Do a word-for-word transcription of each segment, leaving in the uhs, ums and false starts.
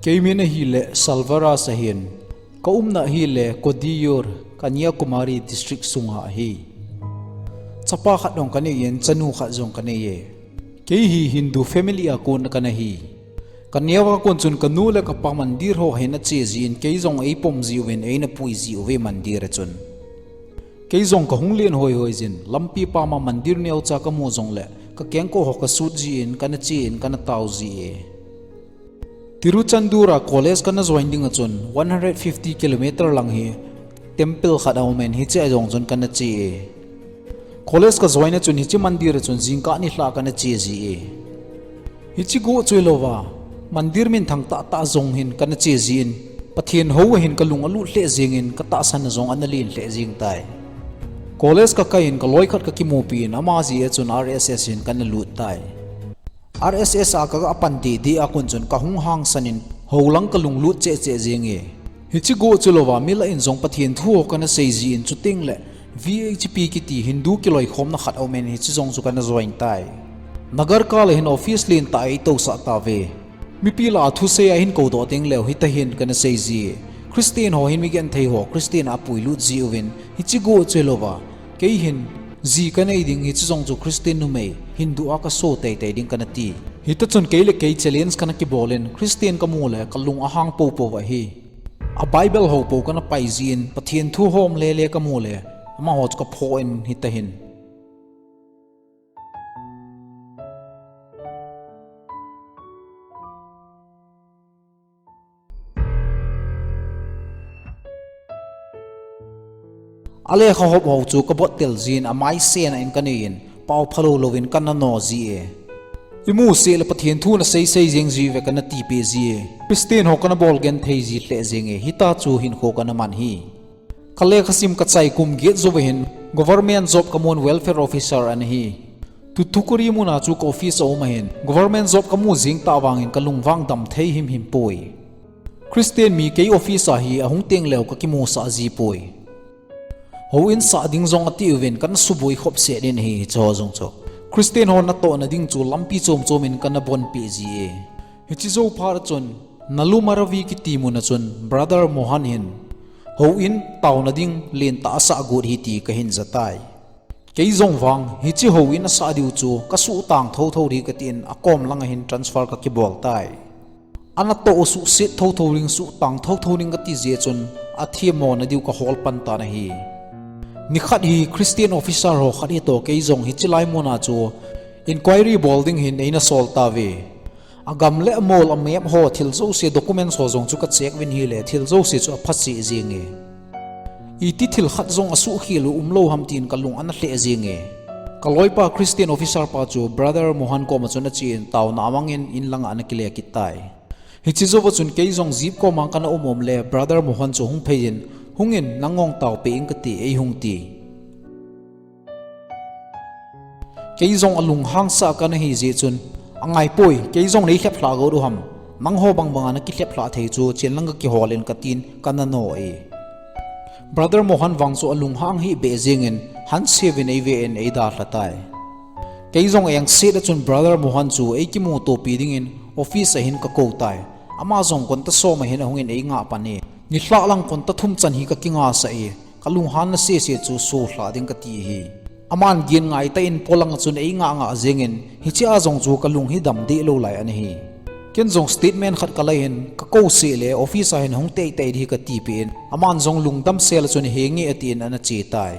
Kei min ahile Salva Raj ahin, ka umna ahile Kodiyur, Kanyakumari District sunga ahi. Chapa khat jong kanei in, chanu khat jong kanei e. Kei hi Hindu family a kon kana hi. Ka neo a kon chun kanu le kapa mandir ho ahin ache jin, kei jong eipom jiuvin, eina pui jiuve mandir a chun. Kei jong kahung len hoi hoi jin, lampi pam a mandir neocha kamu jongle, kakengkoh ho kasut jin, kana che in, kana tao ji e. Tiruchendur a college kana join ding a chun, one hundred fifty kilometer lang hi temple khat aumin, hiche a jong chun kana che e. College ka join a chun hiche mandir a chun jingkah nilhah kana che ji e. Hiche go chu hilouva, mandir minthang tahtah jong hin kana che jin, Pathen hou a hin kalung alut lheh jengin, katahsan a jong ana len lheh jeng tai. College kakai in kaloi khat kakimupi in, ama jeh a chun R S S hin kana lut tai. R S S a kaga pan didi a kon chun kahung hangsan in, houlang kalunglut cheh cheh jeng e. Hiche go chu hilouva, milah in jong Pathen thu ho kana sei jin, chuteng le V H P kiti Hindu kiloikhomna khat aumin, hiche jong chu kana join tai. Nagar kal a hin office lentah a eitousah tauve. Mipi lah a thusei a hin koudoh teng leu hitahin kana sei ji. Christian ho hin migenthei ho Christian a apuilut jiuvin, hiche go chu hilouva, kei hin ji kanei ding, hiche jong chu Christian numei Hindu a kaso teitei ding kana ti. Hitachun kei le kei challenge kana kibol in, Christian kamu le kalung ahang popo ahi. A Bible ho po kana pai jin, Pathen thu hom lele kamu le, amaho chu kaphoh in hitahin. Alekha hop ho chu kabottel jin, amai sena in kanei in, pao phalou louvin kana no ji e. Imu seh le Pathen thu nasei sei jeng jiuve kana tipeh ji e. Christian ho kana bol genthei ji lheh jeng e, hita chu hinkho kana man hi. Kalekha sim kachai kum get jouva hin, government job kamun, welfare officer ana hi. Thoothukudi muna chu ka office aum ahin, government job kamu jing tah vangin kalungvang damthei himhim poi. Christian mi kei office a hi ahung teng leu kakimusah ji poi. Houin sah ding jong atiuvin kana suboi khop set in ahi, hicheho jong chu. Christian ho natohna ding chu lampi chom chom in kana bonpeh ji e. Hiche jou phat a chun, Nalumaravi kiti mun a chun Brother Mohan hin, houin taona ding lentah asah got hi ti kahin ja tai. Kei jong vang, hiche houin asah diu chu kasuhtang thotho ding katin akom langa hin transfer kakibol tai. Anatoh u suhset thotho ding, suhtang thotho ding kati jeh chun athemmona diu kahol pan tan ahi. Nikhat hi Christian officer ho khat hitoh kei jong hiche lai muna chu inquiry bol ding hin eina sol tauve. Agam le amol, amap ho, thil jouse documents ho jong chu ka check uvin ahile, thil jouse chu aphaseh jenge. Iti thil khat jong asuhkhel u umlou ham tin kalung ana lheh jenge. Kaloipa Christian officer pa chu Brother Mohan koma chun achen taona amangin in langa ana kile kit tai. Hiche jouva chun kei jong jeep koma kana um um le Brother Mohan chu hung phei in, hungin nang jong taopeh ing kati, eihung ti. Kei jong alunghang sah kana hi jeh chun, angaipoi, kei jong neilhep lhah got u ham, nangho bangbanga nakilhep lhah thei chu chenlang kakihol in katin kana no e. Brother Mohan vang chu alunghang hih beh jengin, hanseuvin eive in eidalha tai. Kei jong engset a chun Brother Mohan chu eikimutopi dingin office a hin kakou tai. Ama jong konta som a hin ahungin eingah pan e. Nilhah lang konta thum chan hi kakingasah e. Kalunghanna sese chu solhah ding kati ahi. Aman gin ngaitah in polanga chun eingah ngah jengin, hichea jong chu kalung hi dam dehlou lai ana hi. Ken jong statement khat kalai in, kakou seh le office a hin hung teitei ding hi katipeh in, aman jong lungdam sel a chun henge atin ana che tai.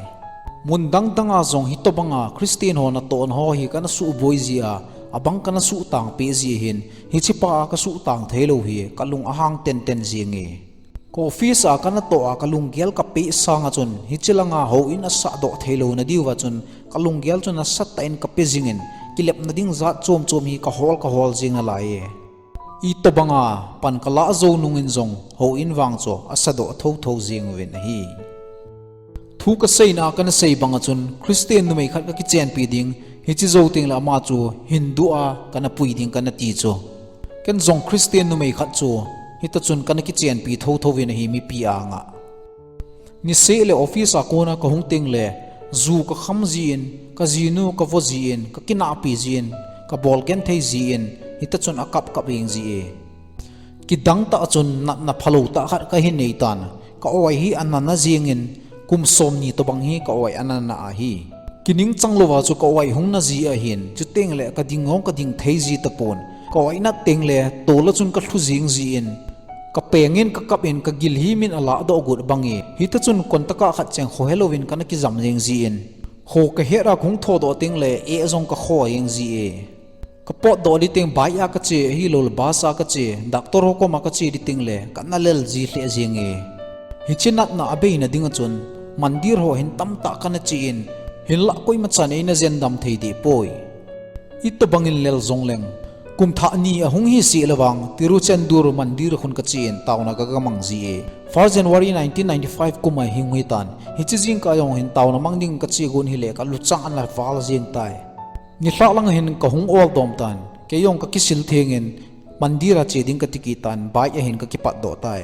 Mun dang danga jong hitobanga Christian ho natohna ho hi kana suboi jia, abang kana suhtangpeh jia hin, hichepa a kasuhtang theilou hi kalung ahang tenten jenge. Ka office a kanatoh a kalunggel kapeh sanga chun, hiche langa houin asahdoh theilouna diuva chun, kalunggel chu nasatah in kape jingin, kilepna ding jat chom chom hi kahol kahol jing nalai e. Itobanga pan kalah jou nungin jong houin vang chu asadoh thotho jeng uvin ahi. Thu kaseina a kana sei banga chun Christian numei khat kakichenpi ding, hiche jou tengle ama chu Hindu a kana pui ding kana ti chu. Ken jong Christian numei khat chu hitachun kana kichenpi thotho uvin ahi mipi anga. Niseh le office a kona kahung tengle, ju kakham jin, kajinu kavo jin, kakinahpi jin, kabol genthei jin, hitachun akap kap jeng ji e. Kidang tah chun natna phalou tah khat kahin nei tan. Ka oi hi anana jingin, kum somni tobang hi ka oi anana ahi. Kiningchang louva chu ka oi hung na ji ahin, chuteng le ka ding jong ka ding thei ji tapon. Ka oi nat teng le, tol a chun ka lhu jing jin, ka pengin ka kapin ka gil hi min alah doh got bang e. Hita chun kontaka khat cheng khohe louvin kana kijam jing jin, kho ka het a kahung thou doh teng le, eh jong ka kho jing ji e. Ka potdoh ding teng bike a kache, ahilou le bus a kache, doctor ho koma kache ding teng le, kana lel ji lheh jing e. Hiche natna abeina dinga chun, mandir ho hin tamtah kana che in, hinlah koima chan eina jen dam thei deh poi. Itobangin lel jong leng, kum thah ni ahung hi seh le vang, Tiruchendur mandir a khun kache in taona kaga mang ji e. First January nineteen ninety-five kum a hi hung hi tan, hiche jingkah jong hin taona mang ding kache gon hile ka luchang ana val jing tai. Nilhah lang hin kahung ol dom tan, kei jong ka kisil thengin, mandir a che ding kati kit tan, bike a hin ka kipat doh tai.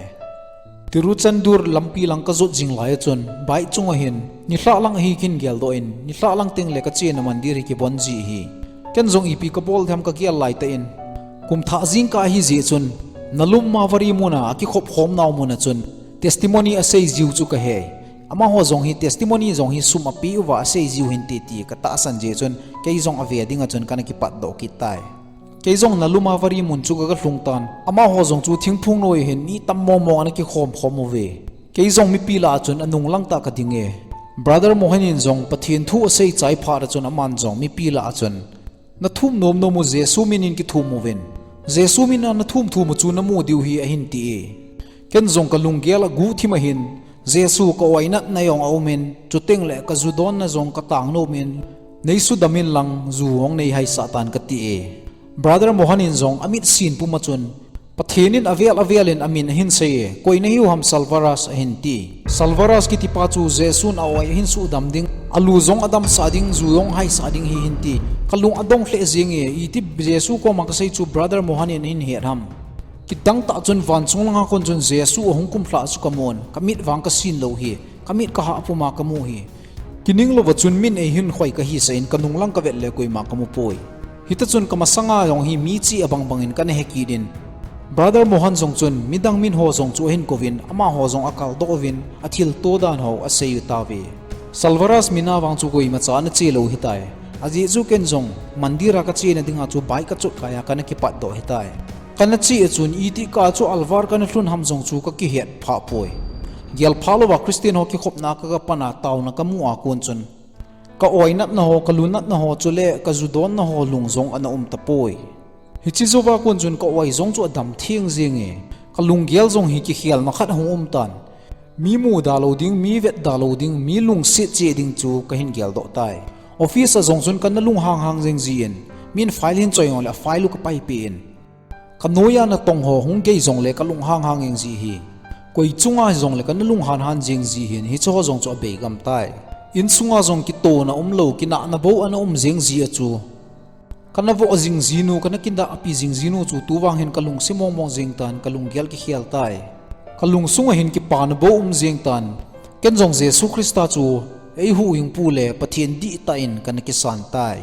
Tiruchendur lampi lang ka jot jing lai a chun, bike chunga hin, nilhah lang ahi kahin gel doh in, nilhah lang teng le ka chena mandir hi kibon ji ahi. Ken jong ipi ka bol dem ka gel lai tah in, kum thah jingkah ahi jeh chun, Nalum Mavari mun a, akikhop khom nau mun a chun, testimony asei jiu chu ka he. Amaho jong hi testimony jong hi sum ape uva asei jiu hinte ti ka tahsan jeh chun, kei jong ave dinga chun kana kipat doh kit tai. Kei jong Nalum Mavari mun chu ka, ka lhung tan. Amaho jong chu thingphung noi hin mi tam mong mong ana kikhom khom uve. Kei jong mipi lah a chun anung lang tah ka ding e. Brother Mohan in jong Pathen thu asei chai phat a chun aman jong mipi lah a chun, "Na thum nom nom u Jesu min in kithum uvin. Jesu min a na thum thum u chu na mu diu ahi," ahin ti e. Ken jong ka lunggel a guhthim a hin, Jesu ka oi natna jong aum in, chuteng le ka ju donna jong ka tang nom in, nei sudam in lang ju jong nei haisah tan ka ti e. Brother Mohan in jong amit sin pum a chun, Pathen in avel avel in amin ahin sei e, koi nahiu ham Salvaraj ahin ti. Salvaraj kiti pa chu Jesun a oi ahin sudam ding, alu jong adamsah ding, ju jong haisah ding ahi ahin ti. Ka lung adong lheh jing e, iti Jesu koma ka sei chu Brother Mohan in ahin het ham. Kidang tah chun van chung langa kon chun Jesu ahung kumlhah chu ka mun, ka mit vang ka sin lou ahi, ka mit ka hah pum a ka mu ahi. Kining louva chun min eihin khoi ka hisah in ka nung lang ka vet le koima ka mu poi. Hita chun ka masanga jong hi mi chi abang bang in kana he kit in, Brother Mohan jong chun midang min ho jong chu ahin kouvin, amaho jong akal doh uvin, athilto dan ho asei u tauve. Salvaraj min a vang chu koima cha ana che lou ahitai. Ajeh chu ken jong mandir a ka chena dinga chu bike ka chot kai a kana kipat doh ahitai. Kana che a chun iti kah a chu alvar kana lhun ham jong chu ka kihet phah poi. Gel phah louva Christian ho kikhopna ka, ka pan a taona ka mu a kon chun, ka oi natna ho, ka lu natna ho chule ka ju donna ho lung jong ana um tapoi. Hiche jouva kon chun ka oi jong chu adam theng jing e. Ka lunggel jong hi kikhelna khat ahung um tan. Mi mu da lou ding, mi vet da lou ding, mi lungset cheh ding chu ka hin gel doh tai. Office a jong chun kana lunghang hang jing jin, min file hin choi jong le a file u ka paipeh in. Ka noiya natong ho hung gei jong le ka lunghang hang jing ji ahi. Koi chunga jong le kana lunghan han jing ji ahin, hiche ho jong chu abei gam tai. Insunga jong kitona um lou, kinahna bou ana um jing ji a chu. Kana voh jing jinu, kana kidahpi jing jinu chu tuvang hin ka lungsim mong mong jing tan, ka lunggel kikhel tai. Ka lungsunga hin kipana bou um jing tan. Ken jong Jesu Christa chu eihuhhing pu le Pathen dihtah in kana kisan tai.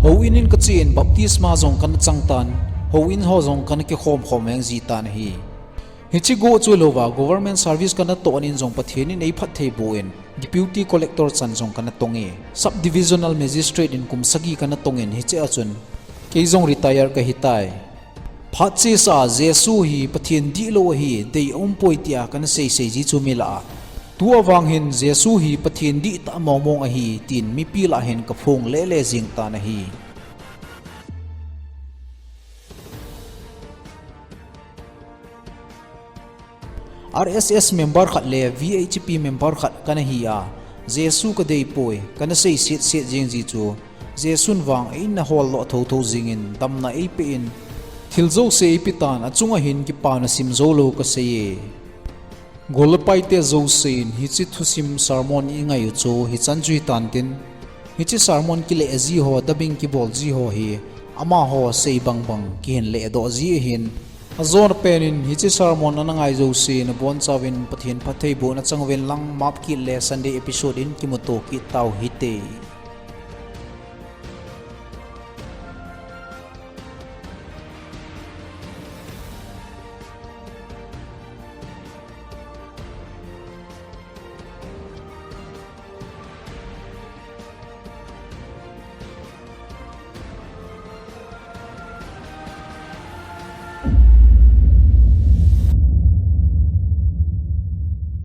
Houin in ka che in baptisma jong kana chang tan, houin ho jong kana kikhom khom jeng ji tan ahi. Hiche go chu louva, government service kana toh in jong Pathen in eiphatthei boh in, Deputy Collector chan jong kana tong e, Sub Divisional Magistrate in kum sagi kana tong in, hiche a chun kei jong retire kahi tai. Phat chesa Jesu hi Pathen dihlou ahi, dei aum poi tia kana sei sei ji chu mi lah a. Tu avang hin Jesu hi Pathen dihtah mong mong ahi, tin mipi lah hin ka phong le le jing tan ahi. R S S member khat le V H P member khat kana hi a, Jesu ka dei poi, kana sei set set jing ji chu, Jesun vang eina hol lo tho tho jing in, damna eipe in, thil jouse eipe tan, achunga hin kipana sim jou lou ka sei e. Golpai te jouse in, hiche thusim sermon i ngai u chu, hichan chu hi tan tin, hiche sermon kile ji ho, dubbing kibol ji ho hi, amaho sei bang bang, kihin le doh ji ahin, Ajona pen in hiche sermon ana ngai jouse nabon chauvin Pathen phattheibohna chang uvin lang map kit le Sunday episode in kimuto kit tau hite.